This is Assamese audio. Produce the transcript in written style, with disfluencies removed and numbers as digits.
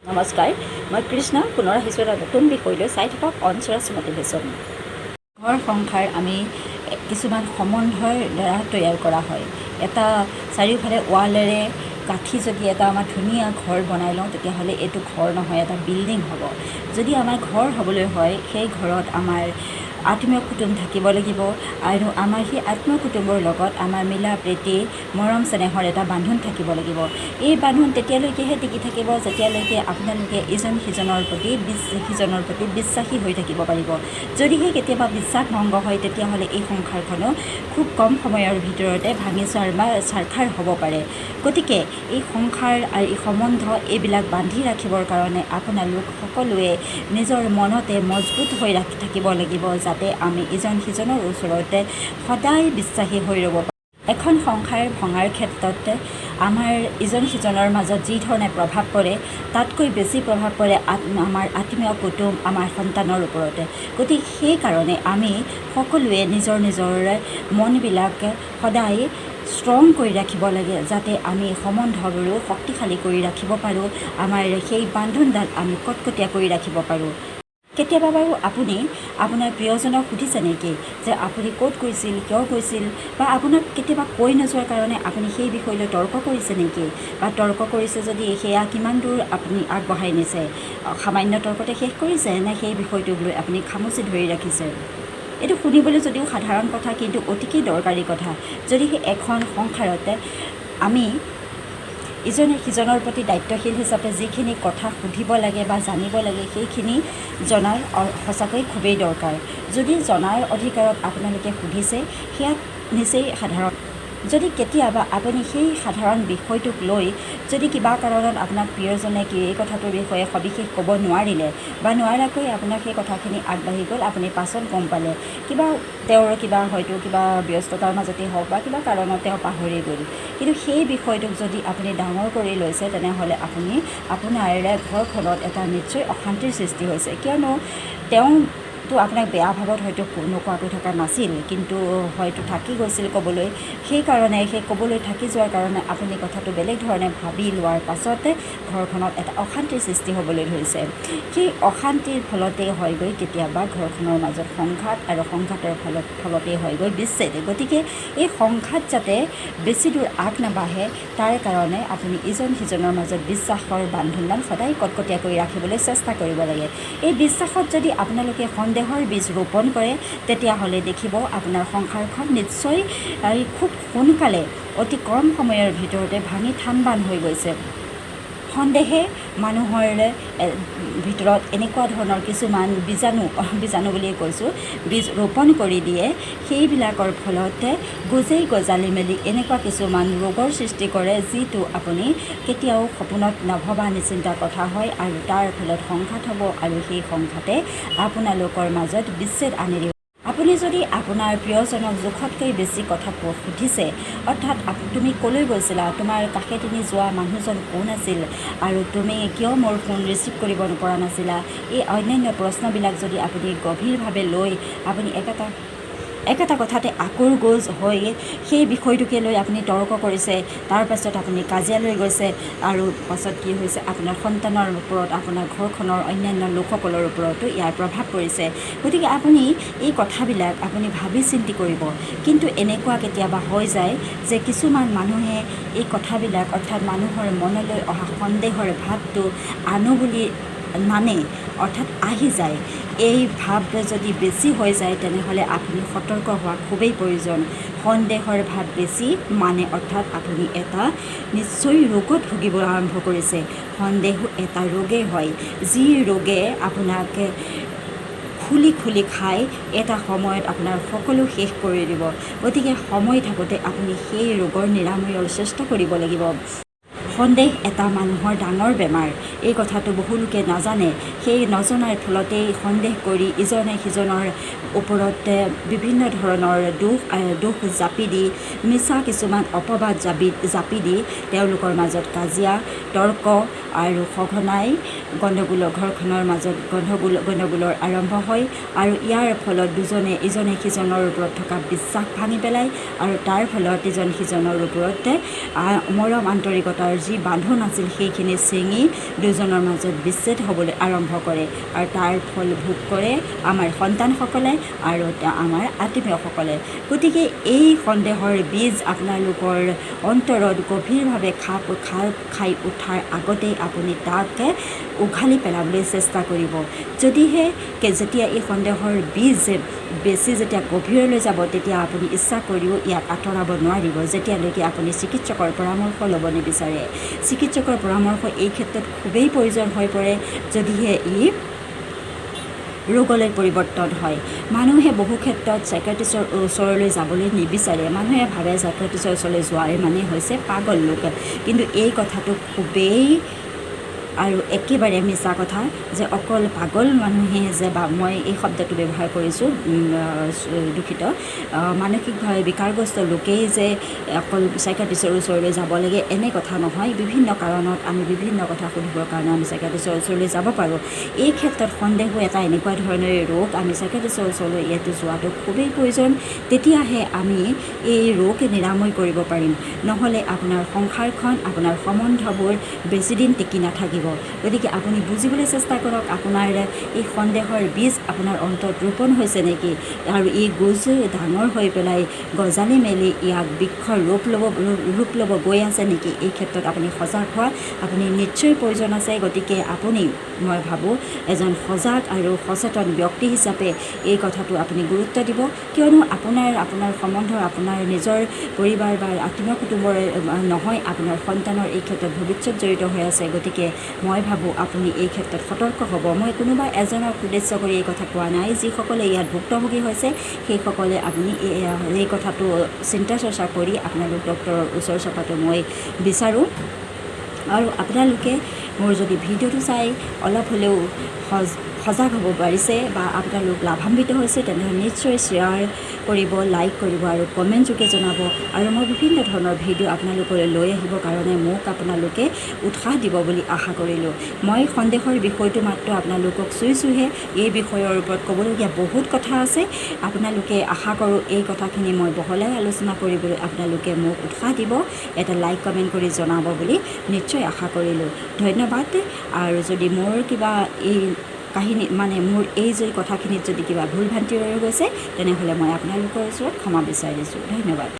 নমস্কাৰ, মই কৃষ্ণা। পুনৰ আহিছোঁ এটা নতুন বিষয় লৈ। চাই থাকক অনচৰাজ মটিভেশ্যন। ঘৰ সংসাৰ আমি কিছুমান সম্বন্ধৰ দ্বাৰা তৈয়াৰ কৰা হয়। এটা চাৰিওফালে ৱালেৰে গাঁঠি যদি এটা আমাৰ ধুনীয়া ঘৰ বনাই লওঁ, তেতিয়াহ'লে এইটো ঘৰ নহয়, এটা বিল্ডিং হ'ব। যদি আমাৰ ঘৰ হ'বলৈ হয়, সেই ঘৰত আমাৰ আত্মীয় কুটুম থাকিব লাগিব আৰু আমাৰ সেই আত্মীয় কুটুম্বৰ লগত আমাৰ মিলা প্ৰীতি, মৰম চেনেহৰ এটা বান্ধোন থাকিব লাগিব। এই বান্ধোন তেতিয়ালৈকেহে টিকি থাকিব, যেতিয়ালৈকে আপোনালোকে ইজন সিজনৰ প্ৰতি বিশ্বাসী হৈ থাকিব পাৰিব। যদিহে কেতিয়াবা বিশ্বাস ভংগ হয়, তেতিয়াহ'লে এই সংসাৰখনো খুব কম সময়ৰ ভিতৰতে ভাঙি চোৱাৰ বা ছাৰখাৰ হ'ব পাৰে। গতিকে এই সংসাৰ আৰু এই সম্বন্ধ, এইবিলাক বান্ধি ৰাখিবৰ কাৰণে আপোনালোক সকলোৱে নিজৰ মনতে মজবুত হৈ থাকিব লাগিব, যাতে আমি ইজন সিজনৰ ওচৰতে সদায় বিশ্বাসী হৈ ৰ'ব পাৰোঁ। এখন সংসাৰ ভঙাৰ ক্ষেত্ৰত আমাৰ ইজন সিজনৰ মাজত যি ধৰণে প্ৰভাৱ পৰে, তাতকৈ বেছি প্ৰভাৱ পৰে আমাৰ আত্মীয় কুটুম, আমাৰ সন্তানৰ ওপৰতে। গতিকে সেইকাৰণে আমি সকলোৱে নিজৰ নিজৰ মনবিলাক সদায় ষ্ট্ৰং কৰি ৰাখিব লাগে, যাতে আমি সম্বন্ধবোৰো শক্তিশালী কৰি ৰাখিব পাৰোঁ, আমাৰ সেই বান্ধোনডাল আমি কটকটীয়া কৰি ৰাখিব পাৰোঁ। কেতিয়াবা বাৰু আপুনি আপোনাৰ প্ৰিয়জনক সুধিছে নেকি যে আপুনি ক'ত গৈছিল, কিয় গৈছিল? বা আপোনাক কেতিয়াবা কৈ নোযোৱাৰ কাৰণে আপুনি সেই বিষয় লৈ তৰ্ক কৰিছে নেকি? বা তৰ্ক কৰিছে যদি সেয়া কিমান দূৰ আপুনি আগবঢ়াই নিছে? সামান্য তৰ্কতে শেষ কৰিছে নে সেই বিষয়টোক লৈ আপুনি খামুচি ধৰি ৰাখিছে? এইটো শুনিবলৈ যদিও সাধাৰণ কথা, কিন্তু অতিকে দৰকাৰী কথা। যদিহে এখন সংসাৰতে আমি ইজনে সিজনৰ প্ৰতি দায়িত্বশীল হিচাপে যিখিনি কথা সুধিব লাগে বা জানিব লাগে, সেইখিনি জনাৰ সঁচাকৈ খুবেই দৰকাৰ। যদি জনাৰ অধিকাৰত আপোনালোকে সুধিছে, সেয়া নিচেই সাধাৰণ। যদি কেতিয়াবা আপুনি সেই সাধাৰণ বিষয়টোক লৈ যদি কিবা কাৰণত আপোনাক প্ৰিয়জনে কি এই কথাটোৰ বিষয়ে সবিশেষ ক'ব নোৱাৰিলে বা নোৱাৰাকৈ আপোনাক সেই কথাখিনি আগবাঢ়ি গ'ল, আপুনি পাছত গম পালে, কিবা তেওঁৰ কিবা হয়তো কিবা ব্যস্ততাৰ মাজতেই হওক বা কিবা কাৰণত তেওঁ পাহৰি গ'ল, কিন্তু সেই বিষয়টোক যদি আপুনি ডাঙৰ কৰি লৈছে, তেনেহ'লে আপুনি আপোনাৰ ঘৰখনত এটা নিশ্চয় অশান্তিৰ সৃষ্টি হৈছে। কিয়নো তেওঁতো আপোনাক বেয়া ভাৱত হয়তো নোকোৱাকৈ থকা নাছিল, কিন্তু হয়তো থাকি গৈছিল ক'বলৈ। সেইকাৰণে সেই ক'বলৈ থাকি যোৱাৰ কাৰণে আপুনি কথাটো বেলেগ ধৰণে ভাবি লোৱাৰ পাছতে ঘৰখনত এটা অশান্তিৰ সৃষ্টি হ'বলৈ ধৰিছে। সেই অশান্তিৰ ফলতেই হয়গৈ কেতিয়াবা ঘৰখনৰ মাজত সংঘাত আৰু সংঘাতৰ ফলতেই হয়গৈ বিচ্ছেদ। গতিকে এই সংঘাত যাতে বেছি দূৰ আগ নাবাঢ়ে, তাৰ কাৰণে আপুনি ইজন সিজনৰ মাজত বিশ্বাসৰ বান্ধোনডাল সদায় কটকটীয়া কৰি ৰাখিবলৈ চেষ্টা কৰিব লাগে। এই বিশ্বাসত যদি আপোনালোকে সন্দেহৰ বীজ ৰোপণ কৰে, তেতিয়াহ'লে দেখিব আপোনাৰ সংসাৰখন নিশ্চয় এই খুব সোনকালে, অতি কম সময়ৰ ভিতৰতে ভাঙি থান বান হৈ গৈছে। সন্দেহে মানুহৰ ভিতৰত এনেকুৱা ধৰণৰ কিছুমান বীজাণু, বীজাণু বুলিয়ে কৈছোঁ, বীজ ৰোপণ কৰি দিয়ে। সেইবিলাকৰ ফলতে গজেই গজালি মেলি এনেকুৱা কিছুমান ৰোগৰ সৃষ্টি কৰে, যিটো আপুনি কেতিয়াও সপোনত নভবা নিচিন্তা কথা হয় আৰু তাৰ ফলত সংঘাত হ'ব আৰু সেই সংঘাতে আপোনালোকৰ মাজত বিচ্ছেদ আনি দিব। আপুনি যদি আপোনাৰ প্ৰিয়জনক জোখতকৈ বেছি কথা সুধিছে, অৰ্থাৎ তুমি ক'লৈ গৈছিলা, তোমাৰ কাষেদি যোৱা মানুহজন কোন আছিল আৰু তুমি কিয় মোৰ ফোন ৰিচিভ কৰিব পৰা নাছিলা, এই অন্যান্য প্ৰশ্নবিলাক যদি আপুনি গভীৰভাৱে লৈ আপুনি একেটা একেটা কথাতে আঁকোৰ গোজ হৈ সেই বিষয়টোকে লৈ আপুনি তৰ্ক কৰিছে, তাৰ পাছত আপুনি কাজিয়ালৈ গৈছে আৰু পাছত কি হৈছে, আপোনাৰ সন্তানৰ ওপৰত, আপোনাৰ ঘৰখনৰ অন্যান্য লোকসকলৰ ওপৰতো ইয়াৰ প্ৰভাৱ পৰিছে। গতিকে আপুনি এই কথাবিলাক আপুনি ভাবি চিন্তি কৰিব। কিন্তু এনেকুৱা কেতিয়াবা হৈ যায় যে কিছুমান মানুহে এই কথাবিলাক, অৰ্থাৎ মানুহৰ মনলৈ অহা সন্দেহৰ ভাৱটো আনো বুলি নানে, অৰ্থাৎ আহি যায়। এই ভাৱ যদি বেছি হৈ যায়, তেনেহ'লে আপুনি সতৰ্ক হোৱা খুবেই প্ৰয়োজন। সন্দেহৰ ভাৱ বেছি মানে অৰ্থাৎ আপুনি এটা নিশ্চয় ৰোগত ভুগিব আৰম্ভ কৰিছে। সন্দেহো এটা ৰোগেই হয়, যি ৰোগে আপোনাক খুলি খুলি খাই এটা সময়ত আপোনাৰ সকলো শেষ কৰি দিব। গতিকে সময় থাকোঁতে আপুনি সেই ৰোগৰ নিৰাময়ৰ চেষ্টা কৰিব লাগিব। সন্দেহ এটা মানুহৰ ডাঙৰ বেমাৰ। এই কথাটো বহুলোকে নাজানে। সেই নজনাৰ ফলতেই সন্দেহ কৰি ইজনে সিজনৰ ওপৰত বিভিন্ন ধৰণৰ দোষ জাপি দি, মিছা কিছুমান অপবাদ জাপি দি তেওঁলোকৰ মাজত কাজিয়া, তৰ্ক আৰু সঘনাই গণ্ডগোলৰ, ঘৰখনৰ মাজত গণ্ডগোলৰ আৰম্ভ হয় আৰু ইয়াৰ ফলত দুজনে ইজনে সিজনৰ ওপৰত থকা বিশ্বাস ভাঙি পেলায় আৰু তাৰ ফলত ইজন সিজনৰ ওপৰত মৰম আন্তৰিকতাৰ যি বান্ধোন আছিল সেইখিনি ছিঙি দুজনৰ মাজত বিচ্ছেদ হ'বলৈ আৰম্ভ কৰে আৰু তাৰ ফল ভোগ কৰে আমাৰ সন্তানসকলে আৰু আমাৰ আত্মীয়সকলে। গতিকে এই সন্দেহৰ বীজ আপোনালোকৰ অন্তৰত গভীৰভাৱে খাপ খাই উঠাৰ আগতেই আপুনি তাক উঘালি পেলাবলৈ চেষ্টা কৰিব। যদিহে যেতিয়া এই সন্দেহৰ বীজ বেছি যেতিয়া গভীৰলৈ যাব, তেতিয়া আপুনি ইচ্ছা কৰিও ইয়াক আঁতৰাব নোৱাৰিব, যেতিয়ালৈকে আপুনি চিকিৎসকৰ পৰামৰ্শ ল'ব নিবিচাৰে। চিকিৎসকৰ পৰামৰ্শ এই ক্ষেত্ৰত খুবেই প্ৰয়োজন হৈ পৰে, যদিহে ই ৰোগলৈ পৰিৱৰ্তন হয়। মানুহে বহু ক্ষেত্ৰত চাইকাট্ৰিষ্টৰ ওচৰলৈ যাবলৈ নিবিচাৰে। মানুহে ভাবে চাইকাট্ৰিষ্টৰ ওচৰলৈ যোৱাৰ মানে হৈছে পাগল লোক। কিন্তু এই কথাটো খুবেই আৰু একেবাৰে মিছা কথা যে অকল পাগল মানুহে যে, বা মই এই শব্দটো ব্যৱহাৰ কৰিছোঁ, দুখিত, মানসিকভাৱে বিকাৰগ্ৰস্ত লোকেই যে অকল চাইকাট্ৰিষ্টৰ ওচৰলৈ যাব লাগে, এনে কথা নহয়। বিভিন্ন কাৰণত আমি বিভিন্ন কথা সুধিবৰ কাৰণে আমি চাইকাট্ৰিষ্টৰ ওচৰলৈ যাব পাৰোঁ। এই ক্ষেত্ৰত সন্দেহো এটা এনেকুৱা ধৰণৰে ৰোগ, আমি চাইকাট্ৰিষ্টৰ ওচৰলৈ ইয়াতো যোৱাটো খুবেই প্ৰয়োজন। তেতিয়াহে আমি এই ৰোগ নিৰাময় কৰিব পাৰিম। নহ'লে আপোনাৰ সংসাৰখন, আপোনাৰ সম্বন্ধবোৰ বেছিদিন টিকি নাথাকিব। গতিকে আপুনি বুজিবলৈ চেষ্টা কৰক, আপোনাৰ এই সন্দেহৰ বীজ আপোনাৰ অন্তৰত ৰোপণ হৈছে নেকি আৰু এই গোজ ডাঙৰ হৈ পেলাই গজালি মেলি ইয়াক বৃক্ষৰ ৰূপ ল'ব গৈ আছে নেকি। এই ক্ষেত্ৰত আপুনি সজাগ হোৱা আপুনি নিশ্চয় প্ৰয়োজন আছে। গতিকে আপুনি, মই ভাবোঁ, এজন সজাগ আৰু সচেতন ব্যক্তি হিচাপে এই কথাটো আপুনি গুৰুত্ব দিব। কিয়নো আপোনাৰ সম্বন্ধ, আপোনাৰ নিজৰ পৰিবাৰ বা আত্মীয় কুটুম্বৰ নহয়, আপোনাৰ সন্তানৰ এই ক্ষেত্ৰত ভৱিষ্যত জড়িত হৈ আছে। গতিকে মই ভাবোঁ আপুনি এই ক্ষেত্ৰত সতৰ্ক হ'ব। মই কোনোবা এজনক উদ্দেশ্য কৰি এই কথা কোৱা নাই। যিসকলে ইয়াত ভুক্তভোগী হৈছে, সেইসকলে আপুনি এই কথাটো চিন্তা চৰ্চা কৰি আপোনালোক ডক্তৰৰ ওচৰ চপাটো মই বিচাৰোঁ। আৰু আপোনালোকে মোৰ যদি ভিডিঅ'টো চাই অলপ হ'লেও সজাগ হ'ব পাৰিছে বা আপোনালোক লাভান্বিত হৈছে, তেনেহ'লে নিশ্চয় শ্বেয়াৰ কৰিব, লাইক কৰিব আৰু কমেণ্ট যোগে জনাব। আৰু মই বিভিন্ন ধৰণৰ ভিডিঅ' আপোনালোকলৈ লৈ আহিবৰ কাৰণে মোক আপোনালোকে উৎসাহ দিব বুলি আশা কৰিলোঁ। মই সন্দেহৰ বিষয়টো মাত্ৰ আপোনালোকক চুইছোঁহে। এই বিষয়ৰ ওপৰত ক'বলগীয়া বহুত কথা আছে। আপোনালোকে, আশা কৰোঁ, এই কথাখিনি মই বহলাই আলোচনা কৰিবলৈ আপোনালোকে মোক উৎসাহ দিব, এটা লাইক কমেণ্ট কৰি জনাব বুলি নিশ্চয় আশা কৰিলোঁ। ধন্যবাদ। আৰু যদি মোৰ কিবা এই কাহিনী, মানে মোৰ এই যদি কথাখিনিত যদি কিবা ভুল ভ্ৰান্তি ৰৈ গৈছে, তেনেহ'লে মই আপোনালোকৰ ওচৰত ক্ষমা বিচাৰিছোঁ। ধন্যবাদ।